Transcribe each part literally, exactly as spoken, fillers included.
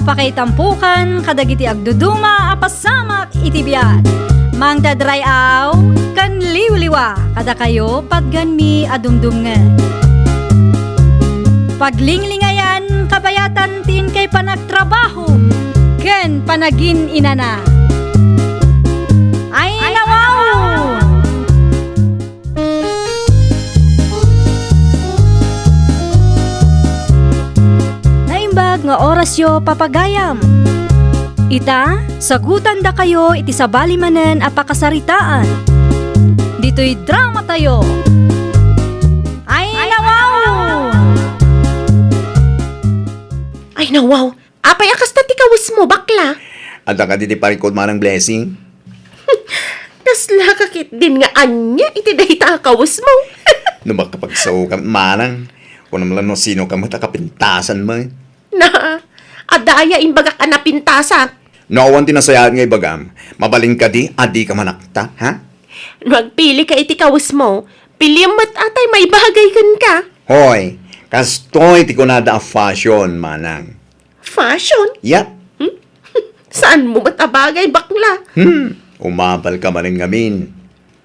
Pakaitampokan kadagiti agduduma a pasamak iti biag. Mangted ray-aw ken liwliwa kadakayo patganmi a dumdumngeg. Paglinglingayan kabayatan ti inkay panagtrabaho ken panagin-inana. Ay, nawaw! Naimbag nga orasyo, papagayam. Ita, sagutandakayo iti sabali manen a pakasaritaan. Ditoy dramatayo. Ay, nawaw! Ay, nawaw! Apay a kasta ti kawesmo, bakla? Adda kadi ti parikut, Manang Blessing? Kasla ka ketdin nga ania iti dayta a kawesmo? No makapagsaoka, Manang, kunam la no sinoka met a kapintasanmo. Na, adda aya imbagak a napintasak? No awan ti nasayaat nga ibagam, mabalin kadi a dika manakta, ha? No agpilika iti kawesmo, piliem met a tay maibagay kenka. Hoy, kastoy ti kunada a fashion, Manang. Fashion? Yap. Hmm? Saanmo met a bagay, bakla? Hmm, umapalka manen ngamin.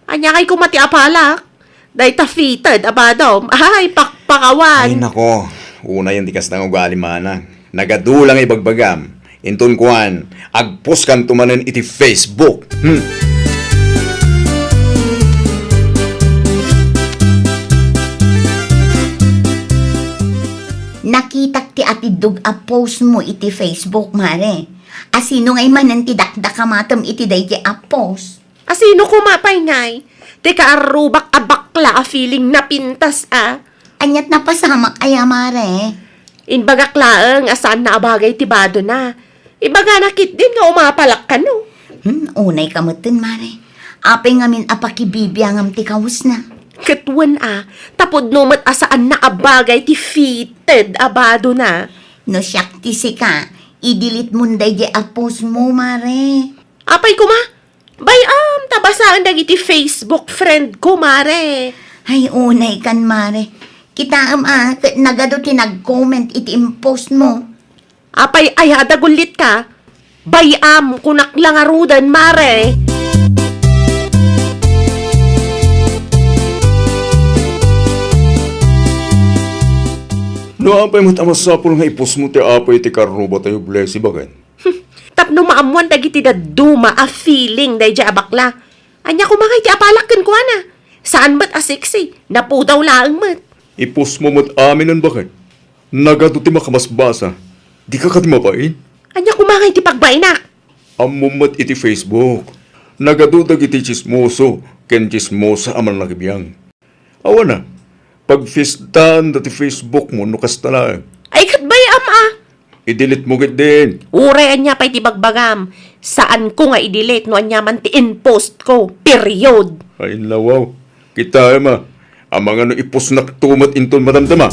Ania kay koma ti apalak? Dayta fitted a badom. Ay, pakpakawan. Ay, nako. Unayen ti kasta nga ugali, Manang. Nagadu la nga ibagbagam. Inton kuan, agpostkanto manen iti Facebook. Hmm. Nakitak ti atiddog a postmo iti Facebook, Mare. Asino ngay manen ti dakdakamatem iti daydi a post? Asino koma pay ngay? Ti kaarrubak a bakla a feeling napintas a. Aniat napasamak aya, Mare? Imbagak laeng a saanna a bagay ti badona. Ibagana ketdin nga umapalak kano. Hmm, unay ka metten, Mare. Apay ngamin a pakibibiangam ti kawesna? Ket wen a, tapudno met a saanna a bagay ti fitted a badona. No siak ti sika, i-delete mon daydi a postmo, Mare. Apay koma? Bay-am ta basaen dagiti Facebook friend ko, Mare. Ay, unay kan, Mare. Kitaem a, ket nagadu ti nag-comment iti impostmo. Apay aya, dagullitka? Bay-am, kunak la ngaruden, Mare. No apay met a masapul nga ipostmo ti apoy iti karrubatayo, Blessy, baket? Tapno maammoan dagiti dadduma a feeling daydiay a bakla. Ania koma ngay ti apalak kenkuana? Saan met a sexy, napudaw laeng met. Ipostmo met aminen, baket. Nagadu ti makabasbasa. Dika kadi mabain? Ania koma ngay ti pagbainak? Ammom met iti Facebook. Nagadu dagiti tsismoso ken tsismosa a mannakabiang. Awan a, pagfistaanda ti Facebook mo no kasta laeng. Ay, ket bay-am a. I-delete mo ketdin. Uray ania pay ti bagbagam, saanko nga i-delete no aniaman ti in-post ko. Period. Ay, nawaw. Kitaem a, amangan no ipostnakto met inton madamdama.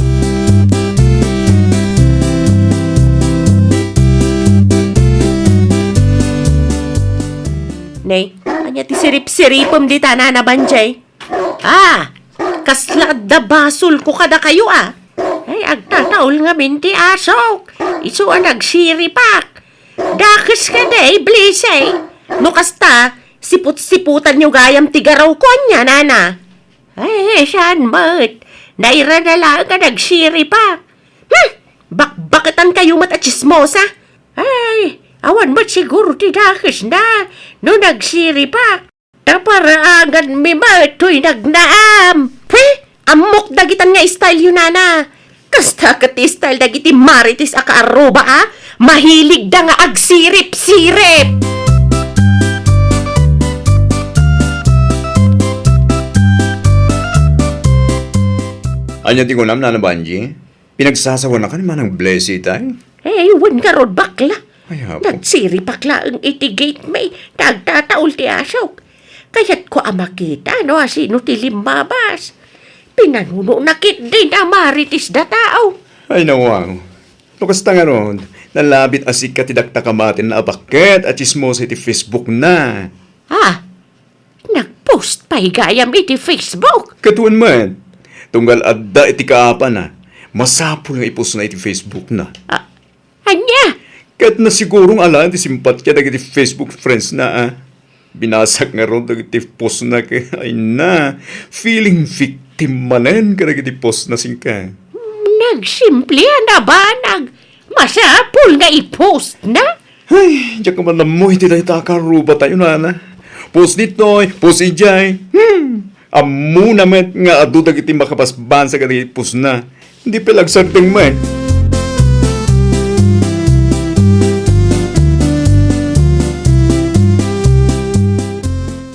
Ne, ania ti sirip-siripem dita, Nana Banjay? Ah, kasla adda basolko kadakayo a. Ay, agtataol ngamin ti asok. Isu a nagsiripak. Dakes kadi, Blessy. No kasta, siput-siputanyo gayam ti garowko, ania, Nana? Ay, saan met? Nairana laeng a nagsiripak. Hmm, bakbaketankayo met a tsismosa. Ay, awan met siguro ti dakesna no nagsiripak. Ta paraaganmi met toy nagnaam. Pwe, ammok dagitan nga style-yo, Nana. Kasta ket ti style dagiti marites a kaarruba a mahiligda nga agsirip-sirip. Ania ti kunam, Nana Banji? Pinagsasawanaka ni Manang Blessy, tay? Eh, wen ngarud, bakla. Ay, apo. Nagsiripak laeng iti gate, may nagtataol ti asok. Kayatko a makita no asino ti limmabas. Pinanunona ketdin a marites da tao. Ay, nawaw. No kasta ngarud, nalabit a sika ti dakdakamatenna a baket a tsismosa iti Facebook na. Ah, nag-post pay gayam iti Facebook? Ket wen met, tunggal adda iti kaapana, masapul nga i-postna iti Facebook na. Ah, ania? Ket nasiguro nga alaen ti simpatiya dagiti Facebook friends na, a. Binasak ngarud dagiti post na ket, ay na, feeling victim manen kadagiti post na singka. Nagsimple a nabanag. Masapul nga i-post na. Ay, diak man ammo iti dayta a karubatayo, nana. Post ditoy, post idiay. Hmm. Ammona met nga adu dagiti makabasbasa kadagiti post na. Di pay la agsardeng met.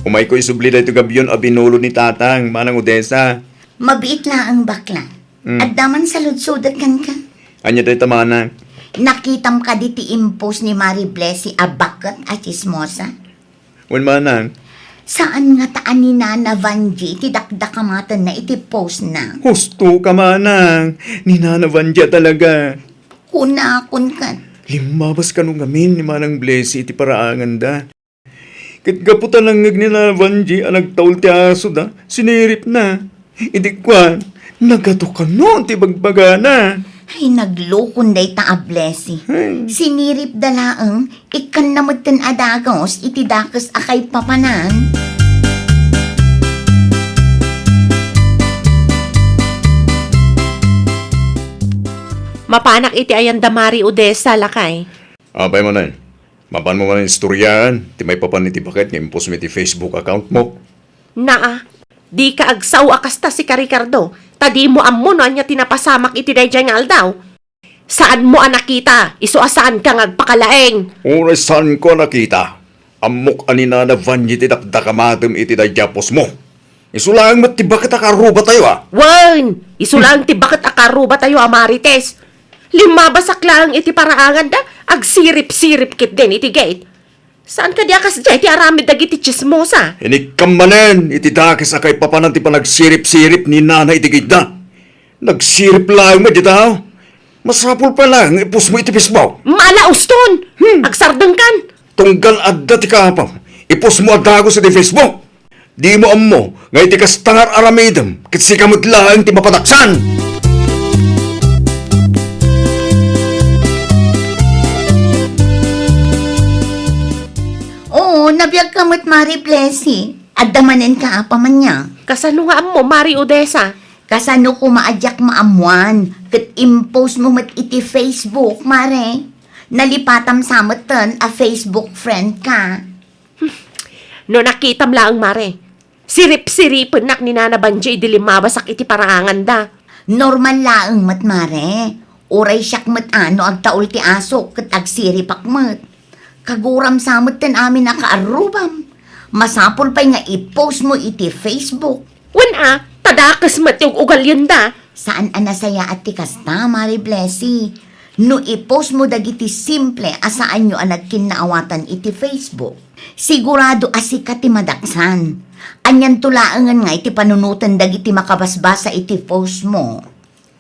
Umayko isubli daytoy gabion a binulod ni Tatang, Manang Odessa. Mabiit laeng, bakla. Mm. Adda man saludsodak kenka. Ania dayta, Manang? Nakitam kadi ti impost ni Mari Blessy a baket a tsismosa? Wen, Manang. Saan ngata a ni Nana Vangie ti dakdakamatenna iti post na? Husto ka, Manang. Ni Nana Vangie a talaga. Kunakon ket. Limmabas kano ngamin ni Manang Blessy iti paraanganda. Ket gapu ta nangngeg ni Nana Vangie a nagtaul ti asoda, siniripna. Idi kuan, nagato kano ti bagbagana. Ay, naglukon dayta a Blessy. Ay. Siniripda laeng, ikkanna metten a dagus iti dakes a kaipapanan. Mapanak iti ayanda Mari Odessa, lakay. Apay manen? Mapanmo man istoriaan ti maipapan iti baket nga impostmo iti Facebook account mo? Naa, dika agsao a kasta, sika Ricardo, ta dimo ammo no ania ti napasamak iti daydiay nga aldaw. Saanmo a nakita, isu a saanka nga agpakalaeng. Uray saanko a nakita, ammok a ni Nana Vangie ti dakdakamatem iti daydiay a postmo. Isu laeng met ti baket a karrubatayo, a. Wen, isu laeng ti baket a karrubatayo a Marites. Limmabasak laeng iti paraanganda, agsirip-sirip ketdin iti gate. Saan kadi a kasdiay ti aramid dagiti tsismosa? Inikkam manen iti dakes a kaipapanan ti panagsirip-sirip ni Nana iti gate da. Nagsirip laeng met dita. Masapul pay laeng nga i-postmo iti Facebook. Mala, Uston! Hmm. Agsardengkan! Tunggal adda ti kaapam, i-postmo a dagus iti Facebook. Dimo ammo nga iti kasta nga ar-aramidem ket sika met laeng ti mapadaksan. Oo, nabiagka met, Mari Blessy. Adda manen kaapam ania? Kasano nga ammo, Mari Odessa? Kasano koma a diak maammuan ket impostmo met iti Facebook, Mare? Nalipatam sa metten a Facebook friend ka. No nakitam laeng, Mare. Sirip-siripennak ni Nana Vangie idi limmabasak iti paraanganda. Normal laeng met, Mare. Uray siak met a no agtaul ti asok ket agsiripak met. Kaguram sa metten amin a kaarrubam. Masapul pay nga i-postmo iti Facebook. Wen a, ta dakes met ti ug-ugalienda. Saan a nasayaat ti kasta, Mari Blessy. No i-postmo dagiti simple a saanyo a nagkinnaawatan iti Facebook, sigurado a sika ti madaksan. Anianto laengen nga iti panunoten dagiti makabasbasa iti postmo?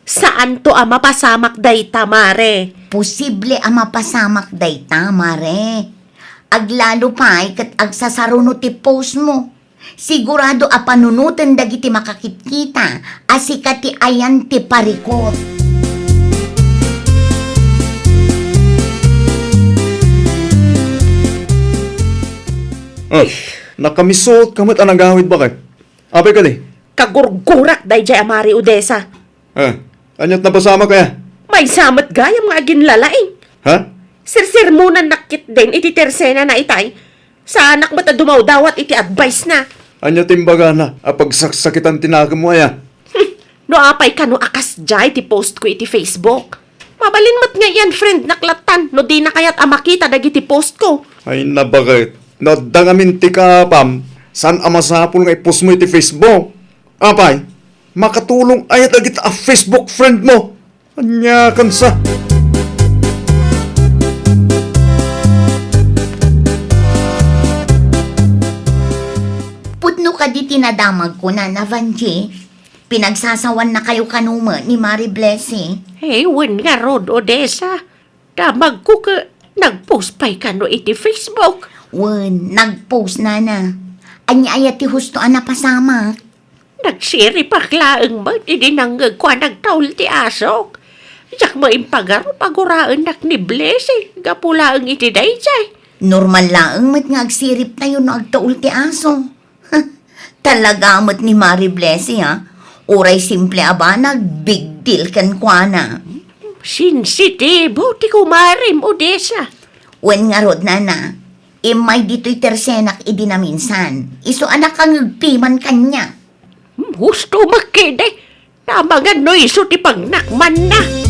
Saanto a mapasamak dayta, Mare. Posible a mapasamak dayta, Mare. Aglalo pay ket agsasaruno ti postmo. Sigurado a panunoten dagiti makakitkita a sika ti ayan ti parikut. Ay, nakamisot ka met a nagawid, baket. Apay kadi? Kagurgurak daydiay a Mari Odessa. Eh, aniat napasamak aya? Maysa met gayam nga aginlalaing. Ha? Sirsermonannak ketdin iti tersenana itay. Saanak met a dumawdawat iti advice na. Ania ti imbagana a pagsaksakitan ti nakemmo aya? Hmm, no apay kano a kasdiay ti post ko iti Facebook? Mabalin met nga i-unfriendnak lattan no dina kayat a makita dagiti post ko. Ay, nabaket. No adda ngamin ti kaapam, saan a masapul nga i-post mo iti Facebook? Apay, makatulong aya dagita a Facebook friend mo? Aniakan sa? Pudno kadi ti nadamagko, Nana Vangie? Pinagsasawannakayo kano met ni Mari Blessy? Eh, wen ngarud, Odessa. Damagko ket nag-post pay kano iti Facebook. Wen, nag-post, Nana. Ania aya ti husto a napasamak? Nagsiripak laeng met idi nangngegko a nagtaul ti asok. Diak met impagarup a guraennak ni Blessy gapu laeng iti daydiay. Normal laeng met nga agsiriptayo no agtaul ti aso. Talaga met ni Mari Blessy, ha? Uray simple a banag, big deal kenkuana. Sensitibo ti kumarem, Odessa. Wen ngarud, nana, immay ditoy tersenak idi naminsan. Isu a nakangegpi man kaniak. Hmm, husto met ketdi. Amangan no isu ti pagnakmanna.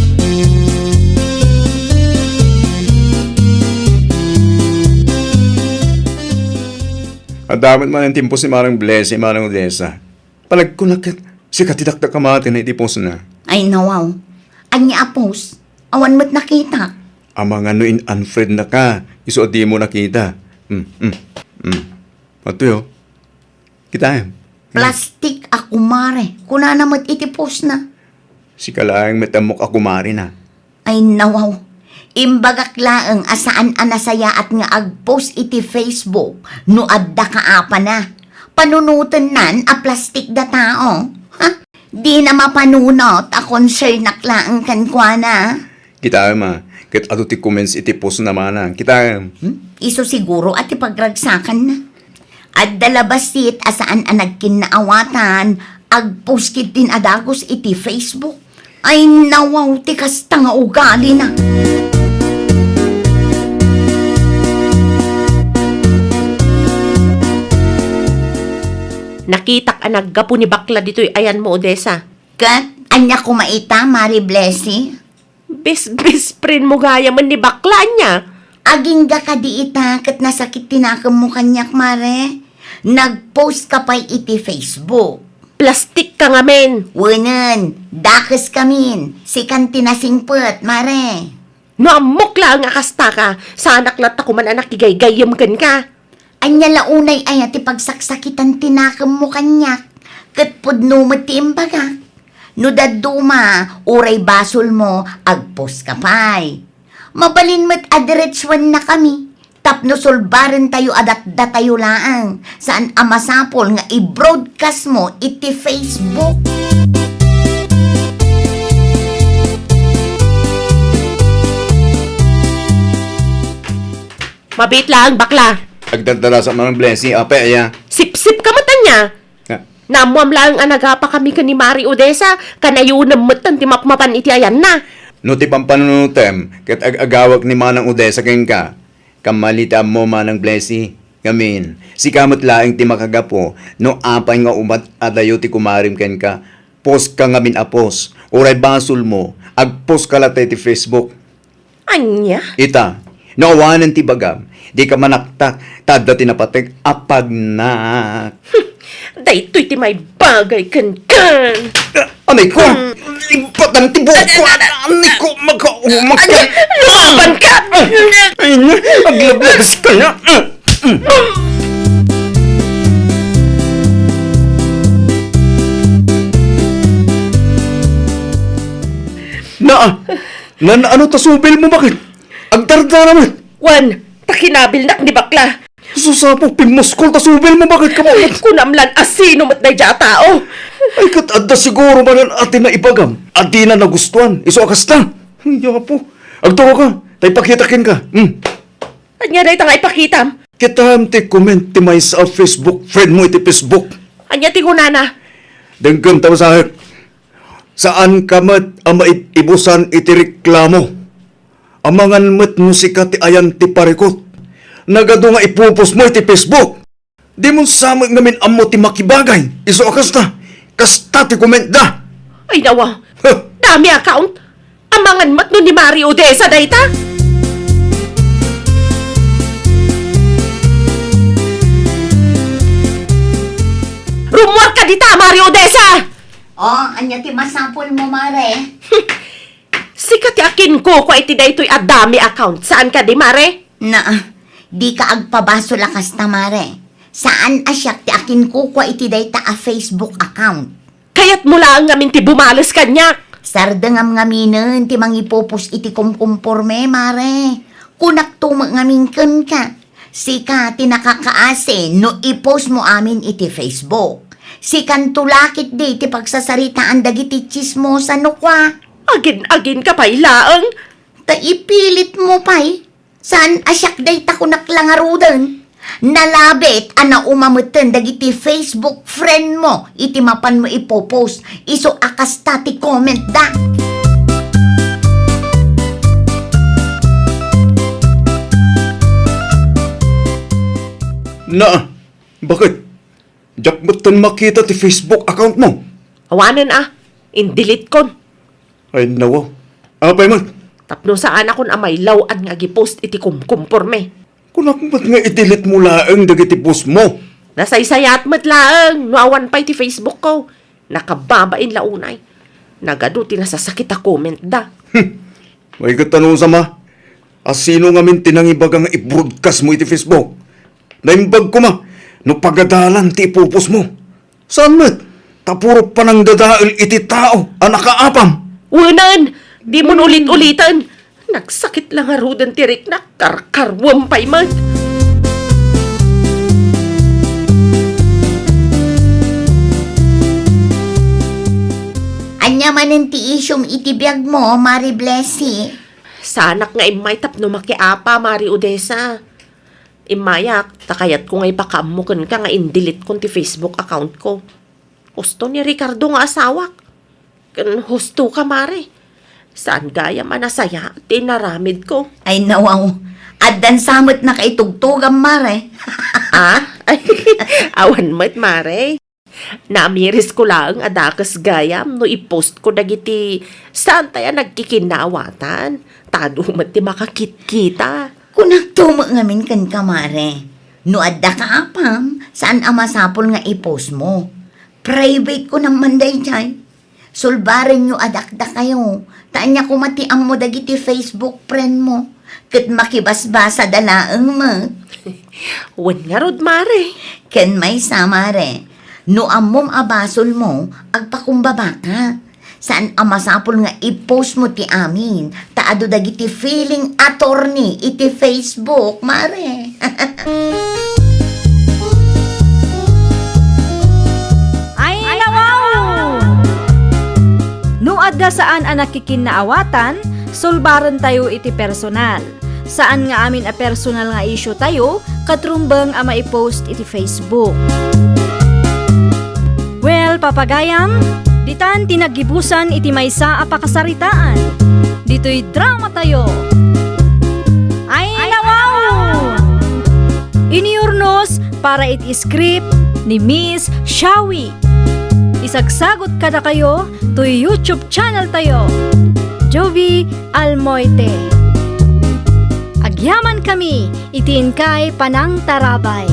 Adda met manen ti impos ni Manang Blessy, Manang Odessa. Panagkunak ket, sika ti dakdak a maten iti postna. Ay, nawaw. Ania a post? Awan met nakitak. Amangan no in-unfriendnaka, isu a dimo nakita. Hmm, hmm, hmm. Adtoy, o. Kitaem. Plastik a kumare. Kunana met iti postna. Sika laeng met ammok a kumarena. Ay, nawaw. Imbagak laeng a saan a nasayaat nga agpost iti Facebook no adda kaapana. Panunotennan a plastik data, o. Ha? Dina mapanunot a concernnak laeng kenkuana. Kitaem, a, ket adu ti comments iti postna, manang. Kitaem. Hmm? Isu siguro a ti pagragsakanna. Adda la bassit a saan a nagkinnaawatan, agpost ketdin a dagus iti Facebook. Ay, nawaw ti kasta nga ugalina. Nakitak a naggapu ni bakla ditoy ayanmo, Odessa. Ket ania koma ita, Mari Blessy? Best, best friend mo gayam ni bakla, ania? Agingga kadi ita ket nasakit ti nakemmo kaniak, Mare. Nagpost ka pay iti Facebook. Plastik ka ngamin. Wenen, dakes kamin. Sikan ti nasingpet, Mare. No ammok laeng a kasta ka, saanak latta koman a nakigaygayyem kenka. Ania la unay aya ti pagsaksakitan ti nakemmo kaniak, ket pudno met ti imbagak. No dadduma, uray basolmo, agpost ka pay. Mabalin met a diretsuennakami, tapno sulbarentayo a datdatayo laeng, saan a masapul nga i-broadcastmo iti Facebook. Mabiit laeng, bakla. Agdardarasak, Manang Blessy, apay aya? Sipsip ka met, ania? Ah. Naammoam laeng a nagapakami ken ni Mari Odessa, kanayonem metten ti mapmapan iti ayanna. No ti pampanunotem ket ag-agawek ni Manang Odessa kenka, kammali ti ammo, Manang Blessy. Ngamin, sika met laeng ti makagapu no apay nga umat adayo ti kumarem kenka. Post ka ngamin a post. Uray basolmo, agpost ka latta iti Facebook. Ania? Ita, no awanen ti ibagam, dika manaktak, ta adda ti napateg a pagnak. Hmm, daytoy ti maibagay kenkan. Ah, anay ko! Hmm. Imbatan ti buhok ko! Anay ko! Maka-, maka- Ania? Lumaban ka! Ay, na, aglablabes ka na! Na, na, na, ano ta subil mo, bakit? Agdardara met. Wen, ta kinabilnak ni bakla. Sus, Apo, pimmuskol ta subil mo, bakit ka mo? Kunam lan a sino met daydiay a tao. Ay, ket adda siguro manen a ti naibagam a dina nagustuan. Isu a kasta. Ay, Apo. Agturo ka, ta ipakita kenka. Hmm. Ania dayta nga ipakitam? Kitaem ti comment ti maysa a Facebook friend mo iti Facebook. Ania ti kunana? Denggem ta basahek. Saan ka met a maibusan iti reklamo. Amangan met no sika ti ayan ti parikut. Nagadu nga ipopost mo iti Facebook. Dimon sa met ngamin ammo ti makibagay. Isu a kasta. Kasta ti comment da. Ay, nawa. Huh. Dami account. Amangan met no ni Mari Odessa dayta. Rummuar ka dita, Mari Odessa! O, ania ti masapul mo, Mare? Sika ti akinkukua iti daytoy a dami account. Saan kadi, Mare? Naa, dika agpabasol a kasta, Mare. Saan a siak ti akinkukua iti dayta a Facebook account. Kayatmo laeng ngamin ti bumales kaniak. Sardengam ngaminen ti mangipopost iti kumkumporme, Mare. Kunakto met ngamin kenka. Sika ti nakakaasi no i-post mo amin iti Facebook. Sikanto la ketdi ti pagsasaritaan dagiti tsismosa no kua. Agin-aginka pay laeng. Ta ipilitmo pay. Saan a siak dayta kunak la ngaruden. Nalabit a nauma metten dagiti Facebook friend mo iti mapanmo ipopost. Isu a kasta ti comment da. Na, bakit? Diak metten makita ti Facebook account mo. Awanen a, indeletekon. Ay, nawaw. Apay man? Tapno saanakon a mailaw-an nga agipost iti kumkumporme. Kunak met nga i-delete mo laeng dagiti post mo. Nasaysayaat met laeng no awan pay ti Facebook ko. Nakababain la unay. Nagadu ti nasasakit a comment da. Hmm. Ay, ket no sama. A sino ngamin ti nangibaga nga i-broadcast mo iti Facebook? Naimbag koma no pagadalan ti ipopost mo. Saan met? Ta puro panangdadael iti tao a nakaapam. Wenen, dimon ulit-uliten. Nagsakit la ngaruden ti riknak, karkarwem pay met. Ania manen ti isyum iti biagmo, Mari Blessy? Saanak nga immay tapno makiapa, Mari Odessa. Immayak, ta kayatko nga ipakaammo kenka nga indeletekon ti Facebook account ko. Husto ni Ricardo nga asawak. Ken hustoka, Mare. Saan gayam a nasayaat ti inaramidko. Ay, nawaw. Addan sa met nakaitugtogam, Mare. Ah? Ay, awan met, Mare. Namirisko laeng a dakes gayam no i-postko dagiti saantay a nagkikinnaawatan. Ta adu met ti makakitkita. Kunakto met ngamin kenka, Mare. No adda kaapam, saan a masapul nga i-postmo. Private ko naman daydiay. Sulbarenyo a dakdakayo, ta ania koma ti ammo dagiti Facebook friend mo, ket makibasbasada laeng met. Wen ngarud, Mare. Ken maysa, Mare, no ammom a basolmo, agpakumbabaka. Saan a masapul nga i-post mo ti amin, ta adu dagiti feeling attorney iti Facebook, Mare. Ay, nawaw! No adda saan a nakikinnaawatan, sulbarentayo iti personal. Saan nga amin a personal nga issue tayo ket rumbeng a maipost iti Facebook. Well, papagayam, ditan ti naggibusan iti maysa a pakasaritaan. Ditoy drama tayo. Ay, nawaw! Inurnos para iti script ni Miss Shawi. Isagsagot kadakayo toy YouTube channel tayo, Jovie Almoite. Agyaman kami iti inkay panangtarabay.